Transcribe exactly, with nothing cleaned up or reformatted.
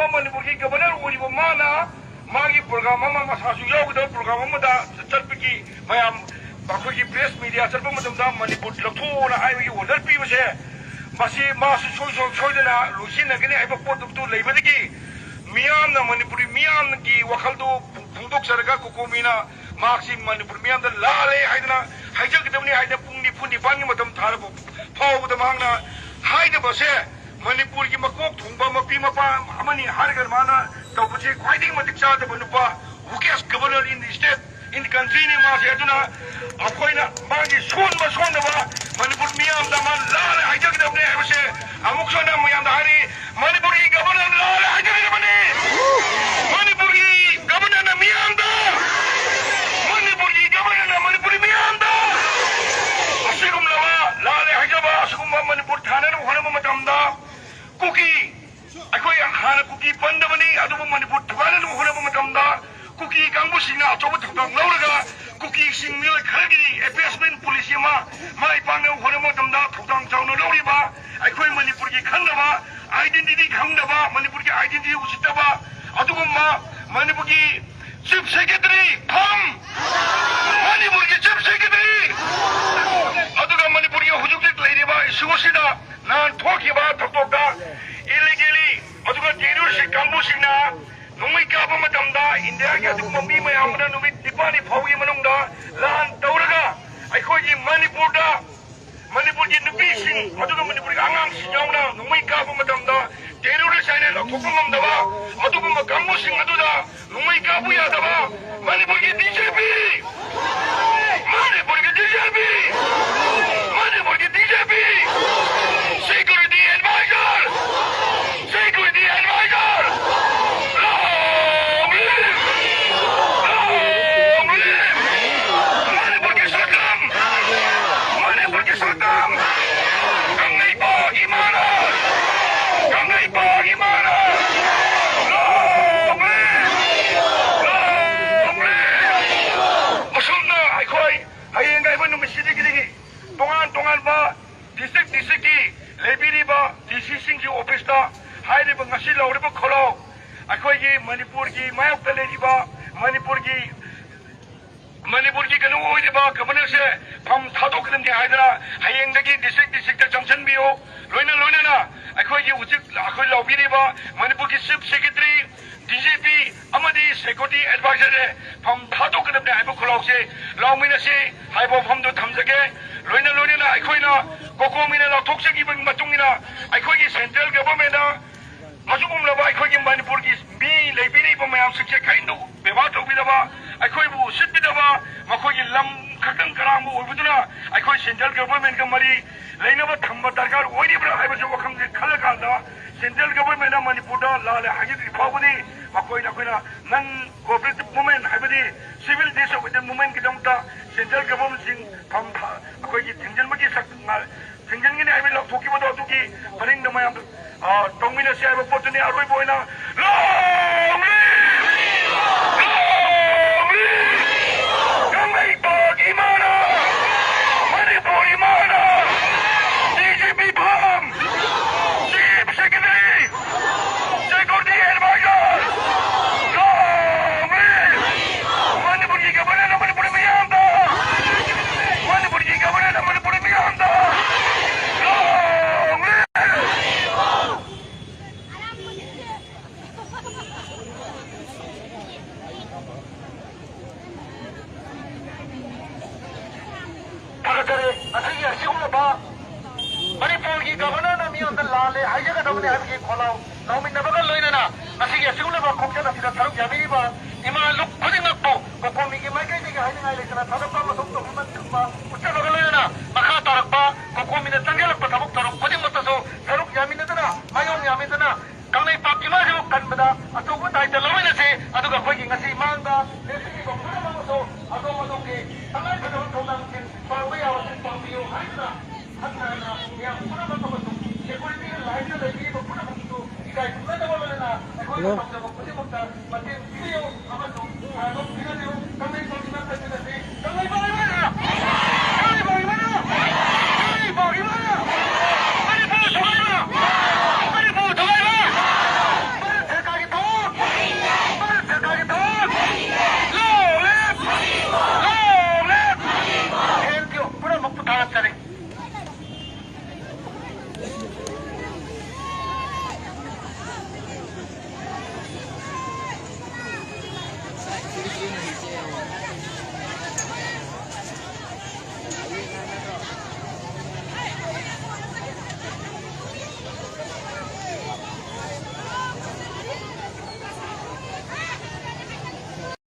ꯃꯅꯤꯄꯨꯔꯒꯤ ꯒꯕꯔꯅꯔ ꯑꯣꯏꯔꯤꯕ ꯃꯥꯅ ꯃꯥꯒꯤ ꯄ꯭ꯔꯣꯒ꯭ꯔꯥꯝ ꯑꯃ, ꯃꯁꯥꯁꯨ ꯌꯥꯎꯒꯗꯕ ꯄ꯭ꯔꯣꯒ꯭ꯔꯥꯝ ꯑꯃꯗ ꯆꯠꯄꯒꯤ, ꯃꯌꯥꯝ ꯑꯩꯈꯣꯏꯒꯤ ꯄ꯭ꯔꯦꯁ ꯃꯤꯗꯤꯌꯥ ꯆꯠꯄ ꯃꯇꯝꯗ ꯃꯅꯤꯄꯨꯔ ꯂꯧꯊꯣꯛꯑꯣꯅ ꯍꯥꯏꯕꯒꯤ ꯑꯣꯔꯗꯔ ꯄꯤꯕꯁꯦ, ꯃꯁꯤ ꯃꯥꯁꯨ ꯁꯣꯏ-, ꯁꯣꯏ-, ꯁꯣꯏꯗꯅ ꯂꯣꯏꯁꯤꯟꯅꯒꯅꯤ ꯍꯥꯏꯕ ꯄꯣꯠꯇꯨ ꯂꯩꯕꯗꯒꯤ ꯃꯤꯌꯥꯝꯅ, ꯃꯅꯤꯄꯨꯔꯤ ꯃꯤꯌꯥꯝꯒꯤ ꯋꯥꯈꯜꯗꯨ ꯐꯣꯡꯗꯣꯛꯆꯔꯒ ꯀꯣꯀꯣꯃꯤꯅ ꯃꯍꯥꯛꯁꯤ ꯃꯅꯤꯄꯨꯔ ꯃꯤꯌꯥꯝꯗ ꯂꯥꯜꯂꯦ ꯍꯥꯏꯗꯅ ꯍꯥꯏꯖꯒꯗꯕꯅꯤ ꯍꯥꯏꯗꯅ ꯄꯨꯡ ꯅꯤꯐꯨ ꯅꯤꯄꯥꯟꯒꯤ ꯃꯇꯝ ꯊꯥꯔꯕ ꯐꯥꯎꯕꯗ ꯃꯍꯥꯛꯅ ꯍꯥꯏꯗꯕꯁꯦ, ꯃꯅꯤꯄꯨꯔꯒꯤ ꯃꯀꯣꯛ ꯊꯣꯡꯕ ꯃꯄꯤ ꯃꯄꯥ ꯑꯃꯅꯤ ꯍꯥꯏꯔꯒ ꯃꯥꯅ ꯇꯧꯕꯁꯦ ꯈ꯭ꯋꯥꯏꯗꯒꯤ ꯃꯇꯤꯛ ꯆꯥꯗꯕ ꯅꯨꯄꯥ, weakest governor in the state, in the country ꯅꯤ ꯃꯥꯁꯦ꯫ ꯑꯗꯨꯅ ꯑꯩꯈꯣꯏꯅ ꯃꯥꯒꯤ ꯁꯣꯟꯕ ꯁꯣꯟꯗꯕ ꯃꯅꯤꯄꯨꯔ ꯃꯤꯌꯥꯝꯗ ꯃꯥ ꯂꯥꯜꯂꯦ ꯍꯥꯏꯖꯒꯗꯕꯅꯦ ꯍꯥꯏꯕꯁꯦ ꯑꯃꯨꯛ ꯍꯟꯅ ꯃꯌꯥꯝꯗ ꯍꯥꯏꯔꯤ꯫ ꯃꯅꯤꯄꯨꯔꯒꯤ ꯒꯕꯔꯅꯔ ꯂꯥꯜꯂꯦ ꯍꯥꯏꯖꯒꯗꯕꯅꯤ꯫ ꯃꯅꯤꯄꯨꯔꯒꯤ ꯒꯕꯔꯅꯔꯅ ꯃꯤꯌꯥꯝꯗ, ꯃꯅꯤꯄꯨꯔꯒꯤ ꯒꯕꯔꯅꯔꯅ ꯃꯅꯤꯄꯨꯔꯤ ꯃꯤꯌꯥꯝꯗ ꯑꯁꯤꯒꯨꯝꯂꯕ ꯂꯥꯜꯂꯦ ꯍꯥꯏꯖꯕ ꯑꯁꯤꯒꯨꯝꯕ ꯃꯅꯤꯄꯨꯔ ꯊꯥꯅꯅꯕ ꯍꯣꯠꯅꯕ ꯃꯇꯝꯗ ꯀꯨꯀꯤ, ꯑꯩꯈꯣꯏ ꯍꯥꯟꯅ ꯀꯨꯀꯤ ꯄꯟꯗꯕꯅꯤ, ꯑꯗꯨꯕꯨ ꯃꯅꯤꯄꯨꯔ ꯊꯨꯒꯥꯏꯅꯅꯕ ꯍꯣꯠꯅꯕ ꯃꯇꯝꯗ ꯀꯨꯀꯤ ꯀꯥꯡꯕꯨꯁꯤꯡꯅ ꯑꯆꯧꯕ ꯊꯧꯗꯥꯡ ꯂꯧꯔꯒ ꯀꯨꯀꯤꯁꯤꯡ ꯃꯤꯑꯣꯏ ꯈꯔꯒꯤ appeasement policy ꯑꯃ ꯃꯥꯏ ꯄꯥꯛꯅꯕ ꯍꯣꯠꯅꯕ ꯃꯇꯝꯗ ꯊꯧꯗꯥꯡ ꯆꯥꯎꯅ ꯂꯧꯔꯤꯕ, ꯑꯩꯈꯣꯏ ꯃꯅꯤꯄꯨꯔꯒꯤ ꯈꯪꯗꯕ, identity ꯈꯪꯗꯕ, ꯃꯅꯤꯄꯨꯔꯒꯤ identity ꯎꯁꯤꯠꯇꯕ ꯑꯗꯨꯒꯨꯝꯕ ꯃꯅꯤꯄꯨꯔꯒꯤ chief secretary ꯐꯝ, ꯃꯅꯤꯄꯨꯔꯒꯤ chief secretary, ꯑꯗꯨꯒ ꯃꯅꯤꯄꯨꯔꯒꯤ ꯍꯧꯖꯤꯛ ꯍꯧꯖꯤꯛ ꯂꯩꯔꯤꯕ issue ꯑꯁꯤꯗ ꯅꯍꯥꯟ ꯊꯣꯛꯈꯤꯕ ꯊꯧꯗꯣꯛꯇ illegally ꯑꯗꯨꯒ terrorist ꯀꯥꯡꯕꯨꯁꯤꯡꯅ ꯅꯣꯡꯃꯩ ꯀꯥꯞꯄ ꯃꯇꯝꯗ ꯏꯟꯗꯤꯌꯥꯒꯤ ꯑꯗꯨꯒꯨꯝꯕ ꯃꯤ ꯃꯌꯥꯝ ꯑꯃꯅ ꯅꯨꯃꯤꯠ ꯅꯤꯄꯥꯜꯅꯤ ꯐꯥꯎꯒꯤ ꯃꯅꯨꯡꯗ ꯂꯥꯟ ꯇꯧꯔꯒ ꯑꯩꯈꯣꯏꯒꯤ ꯃꯅꯤꯄꯨꯔꯗ, ꯃꯅꯤꯄꯨꯔꯒꯤ ꯅꯨꯄꯤꯁꯤꯡ ꯑꯗꯨꯒ ꯃꯅꯤꯄꯨꯔꯒꯤ ꯑꯉꯥꯡꯁꯤꯡ ꯌꯥꯎꯅ ꯅꯣꯡꯃꯩ ꯀꯥꯞꯄ ꯃꯇꯝꯗ terrorist ꯍꯥꯏꯅ ꯂꯥꯎꯊꯣꯛꯄ ꯉꯝꯗꯕ ꯑꯗꯨꯒꯨꯝꯕ ꯀꯥꯡꯕꯨꯁꯤꯡ ꯑꯗꯨꯗ ꯅꯣꯡꯃꯩ ꯀꯥꯞꯄ ꯌꯥꯗꯕ ꯃꯅꯤꯄꯨꯔꯒꯤ ꯕꯤꯖꯦꯄꯤ, ꯃꯅꯤꯄꯨꯔꯒꯤ ꯕꯤꯖꯦꯄꯤ, ꯃꯅꯤꯄꯨꯔꯒꯤ ꯕꯤꯖꯦꯄꯤ security advisor, security advisor, long live! Long live! ꯃꯅꯤꯄꯨꯔꯒꯤ ꯁꯛꯇꯝ! ꯃꯅꯤꯄꯨꯔꯒꯤ ꯁꯛꯇꯝ! ꯀꯪꯂꯩꯄꯥꯛ ꯏꯃꯥꯅ! ꯀꯪꯂꯩꯄꯥꯛ ꯏꯃꯥꯅ! Long live! Long live! ꯑꯁꯨꯝꯅ ꯑꯩꯈꯣꯏ ꯍꯌꯦꯡ ꯍꯥꯏꯕ ꯅꯨꯃꯤꯠꯁꯤꯗꯒꯤ ꯇꯣꯉꯥꯟ ꯇꯣꯉꯥꯟꯕ district districtꯀꯤ ꯂꯩꯕꯤꯔꯤꯕ D Cꯁꯤꯡꯒꯤ officeꯇ ꯍꯥꯏꯔꯤꯕ ꯉꯁꯤ ꯂꯧꯔꯤꯕ ꯈꯣꯜꯂꯥꯎ, ꯑꯩꯈꯣꯏꯒꯤ ꯃꯅꯤꯄꯨꯔꯒꯤ ꯃꯥꯌꯣꯛꯇ ꯂꯩꯔꯤꯕ, ꯃꯅꯤꯄꯨꯔꯒꯤ, ꯃꯅꯤꯄꯨꯔꯒꯤ ꯀꯩꯅꯣ ꯑꯣꯏꯔꯤꯕ ꯒꯕꯔꯅꯔꯁꯦ ꯐꯝ ꯊꯥꯗꯣꯛꯀꯗꯕꯅꯤ ꯍꯥꯏꯗꯅ ꯍꯌꯦꯡꯗꯒꯤ ꯗꯤꯁꯇ꯭ꯔꯤꯛ ꯗꯤꯁꯇ꯭ꯔꯤꯛꯇ ꯆꯪꯁꯤꯟꯕꯤꯌꯨ꯫ ꯂꯣꯏꯅ ꯂꯣꯏꯅꯅ ꯑꯩꯈꯣꯏꯒꯤ ꯍꯧꯖꯤꯛ ꯑꯩꯈꯣꯏ ꯂꯧꯕꯤꯔꯤꯕ ꯃꯅꯤꯄꯨꯔꯒꯤ ꯆꯤꯐ ꯁꯦꯀ꯭ꯔꯦꯇꯔꯤ, ꯗꯤ ꯖꯤ ꯄꯤ ꯑꯃꯗꯤ ꯁꯦꯀ꯭ꯌꯨꯔꯤꯇꯤ ꯑꯦꯗꯚꯥꯏꯖꯔꯁꯦ ꯐꯝ ꯊꯥꯗꯣꯛꯀꯗꯕꯅꯤ ꯍꯥꯏꯕ ꯈꯣꯜꯂꯥꯎꯁꯦ ꯂꯥꯎꯃꯤꯟꯅꯁꯤ ꯍꯥꯏꯕ ꯋꯥꯐꯝꯗꯨ ꯊꯝꯖꯒꯦ꯫ ꯂꯣꯏꯅ ꯂꯣꯏꯅꯅ ꯑꯩꯈꯣꯏꯅ ꯀꯣꯀꯣꯃꯤꯅ ꯂꯥꯎꯊꯣꯛꯆꯈꯤꯕꯒꯤ ꯃꯇꯨꯡ ꯏꯟꯅ ꯑꯩꯈꯣꯏꯒꯤ ꯁꯦꯟꯇ꯭ꯔꯦꯜ ꯒꯚꯔꯟꯃꯦꯟꯠꯅ ꯑꯁꯤꯒꯨꯝꯂꯕ ꯑꯩꯈꯣꯏꯒꯤ ꯃꯅꯤꯄꯨꯔꯒꯤ ꯃꯤ ꯂꯩꯕꯤꯔꯤꯕ ꯃꯌꯥꯝꯁꯤꯡꯁꯦ ꯀꯔꯤꯝꯇ ꯕꯦꯕꯥꯔ ꯇꯧꯕꯤꯗꯕ, ꯑꯩꯈꯣꯏꯕꯨ ꯎꯁꯤꯠꯄꯤꯗꯕ, ꯃꯈꯣꯏꯒꯤ ꯂꯝ ꯈꯛꯇꯪ ꯀꯔꯥꯡꯕ ꯑꯣꯏꯕꯗꯨꯅ ꯑꯩꯈꯣꯏ ꯁꯦꯟꯇ꯭ꯔꯦꯜ ꯒꯚꯔꯟꯃꯦꯟꯠꯀ ꯃꯔꯤ ꯂꯩꯅꯕ ꯊꯝꯕ ꯗꯔꯀꯥꯔ ꯑꯣꯏꯔꯤꯕ꯭ꯔꯥ ꯍꯥꯏꯕꯁꯤ ꯋꯥꯈꯜꯁꯦ ꯈꯜꯂꯀꯥꯟꯗ ꯁꯦꯟꯇ꯭ꯔꯦꯜ ꯒꯚꯔꯟꯃꯦꯟꯠꯅ ꯃꯅꯤꯄꯨꯔꯗ ꯂꯥꯜꯂꯦ ꯍꯥꯏꯖꯗ꯭ꯔꯤ ꯐꯥꯎꯕꯗꯤ ꯃꯈꯣꯏꯅ ꯑꯩꯈꯣꯏꯅ ꯅꯟ ꯀꯣꯑꯣꯄꯔꯦꯇꯤꯚ ꯃꯨꯚꯃꯦꯟꯠ ꯍꯥꯏꯕꯗꯤ ꯁꯤꯚꯤꯜ ꯗꯤꯁꯑꯣꯕꯤꯗꯤꯌꯦꯟꯁ ꯃꯨꯚꯃꯦꯟꯠꯀꯤꯗꯃꯛꯇ ꯁꯦꯟꯇ꯭ꯔꯦꯜ ꯒꯚꯔꯟꯃꯦꯟꯠꯁꯤꯡ ꯐꯝ ꯊꯥ-, ꯑꯩꯈꯣꯏꯒꯤ ꯊꯤꯡꯖꯤꯟꯕꯒꯤ ꯁꯛ-, ꯉ-, ꯊꯤꯡꯖꯤꯟꯒꯅꯤ ꯍꯥꯏꯕ ꯂꯥꯎꯊꯣꯛꯈꯤꯕꯗꯣ ꯑꯗꯨꯒꯤ ꯄꯔꯤꯡꯗ ꯃꯌꯥꯝ, ꯑ, ꯇꯧꯃꯤꯟꯅꯁꯤ ꯍꯥꯏꯕ ꯄꯣꯠꯇꯨꯅꯤ꯫ ꯑꯔꯣꯏꯕ ꯑꯣꯏꯅ ꯂꯥꯎꯔꯤ! ꯂꯥꯎꯔꯤ! ꯀꯪꯂꯩꯄꯥꯛ ꯏꯃꯥꯅ! ꯃꯅꯤꯄꯨꯔ ꯏꯃꯥꯅ! ꯗꯤ ꯖꯤ ꯄꯤ ꯐꯝ! Chief secretary! Security adviser! ꯂꯥꯎꯔꯤ! ꯃꯅꯤꯄꯨꯔꯒꯤ ꯒꯕꯔꯅꯔꯅ ꯃꯅꯤꯄꯨꯔ ꯃꯤꯌꯥꯝꯗ! ꯃꯅꯤꯄꯨꯔꯒꯤ ꯒꯕꯔꯅꯔꯅ ꯃꯅꯤꯄꯨꯔ ꯃꯤꯌꯥꯝꯗ! ꯂꯥꯎꯔꯤ! ꯊꯥꯒꯠꯆꯔꯤ꯫ ꯉꯁꯤꯒꯤ ꯑꯁꯤꯒꯨꯝꯂꯕ ꯃꯅꯤꯄꯨꯔꯒꯤ ꯒꯕꯔꯅꯔꯅ ꯃꯤꯌꯥꯝꯗ ꯂꯥꯜꯂꯦ ꯍꯥꯏꯖꯒꯗꯕꯅꯤ ꯍꯥꯏꯕꯒꯤ ꯈꯣꯜꯂꯥꯎ ꯂꯥꯎꯃꯤꯟꯅꯕꯒ ꯂꯣꯏꯅꯅ ꯉꯁꯤꯒꯤ ꯑꯁꯤꯒꯨꯝꯂꯕ ꯈꯣꯡꯆꯠ ꯑꯁꯤꯗ ꯁꯔꯨꯛ ꯌꯥꯕꯤꯔꯤꯕ ꯏꯃꯥ ꯂꯨꯞ ꯈꯨꯗꯤꯡꯃꯛꯄꯨ ꯀꯣꯀꯣꯃꯤꯒꯤ ꯃꯥꯏꯀꯩꯗꯒꯤ ꯍꯥꯏꯅꯤꯡꯉꯥꯏ ꯂꯩꯇꯅ ꯊꯥꯒꯠꯄ ꯑꯃꯁꯨꯡ ꯇꯣꯛꯍꯟꯕ ꯊꯝꯕ ꯎꯠꯆꯕꯒ ꯂꯣꯏꯅꯅ ꯃꯈꯥ ꯇꯥꯔꯛꯄ ꯀꯣꯀꯣꯃꯤꯅ ꯆꯪꯁꯤꯜꯂꯛꯄ ꯊꯕꯛ ꯊꯧꯔꯝ ꯈꯨꯗꯤꯡꯃꯛꯇꯁꯨ ꯁꯔꯨꯛ ꯌꯥꯃꯤꯟꯅꯗꯨꯅ ꯃꯥꯌꯣꯛ ꯌꯥꯃꯤꯟꯅꯗꯨꯅ ꯀꯪꯂꯩꯄꯥꯛ ꯏꯃꯥꯁꯤꯕꯨ ꯀꯟꯕꯗ ꯑꯆꯧꯕ ꯗꯥꯏꯇ ꯂꯧꯃꯤꯟꯅꯁꯤ꯫ ꯑꯗꯨꯒ ꯑꯩꯈꯣꯏꯒꯤ ꯉꯁꯤ ꯃꯥꯡꯗ ꯂꯦꯞꯄꯤꯕ ꯄꯨꯝꯅꯃꯛ ꯑꯃꯁꯨ ꯑꯗꯣꯝ ꯑꯗꯣꯝꯒꯤ ꯇꯉꯥꯏ ꯐꯗꯕ ꯊꯧꯗꯥꯡꯁꯤꯡ ꯄꯥꯡꯕ ꯌꯥꯕꯁꯤꯡ ꯄꯥꯡꯕꯤꯌꯨ ꯍꯥꯏꯗꯨꯅ ꯍꯟꯅ ꯍꯟꯅ ꯃꯤꯌꯥꯝ ꯄꯨꯝꯅꯃꯛ ꯑꯃꯁꯨꯡ ꯁꯦꯀ꯭ꯌꯨꯔꯤꯇꯤ ꯂꯥꯏꯟꯗ ꯂꯩꯕꯤꯔꯤꯕ ꯄꯨꯝꯅꯃꯛꯇꯁꯨ ꯏꯀꯥꯏ ꯈꯨꯝꯅꯗꯕ ꯂꯣꯏꯅꯅ ꯑꯩꯈꯣꯏꯅ ꯍꯜꯂꯣ꯫ ꯇꯧꯖꯕ ꯈꯨꯗꯤꯡꯃꯛꯇ ꯃꯇꯦꯡ ꯄꯤꯕꯤꯌꯨ ꯑꯃꯁꯨꯡ ꯊꯥꯗꯣꯛꯄꯤꯔꯕꯤꯌꯨ꯫ ꯀꯪꯂꯩꯄꯥꯛ ꯏꯃꯥ ꯀꯟꯕꯤꯔꯁꯤ꯫ ꯀꯪꯂꯩꯄꯥꯛ ꯏꯃꯥꯅ!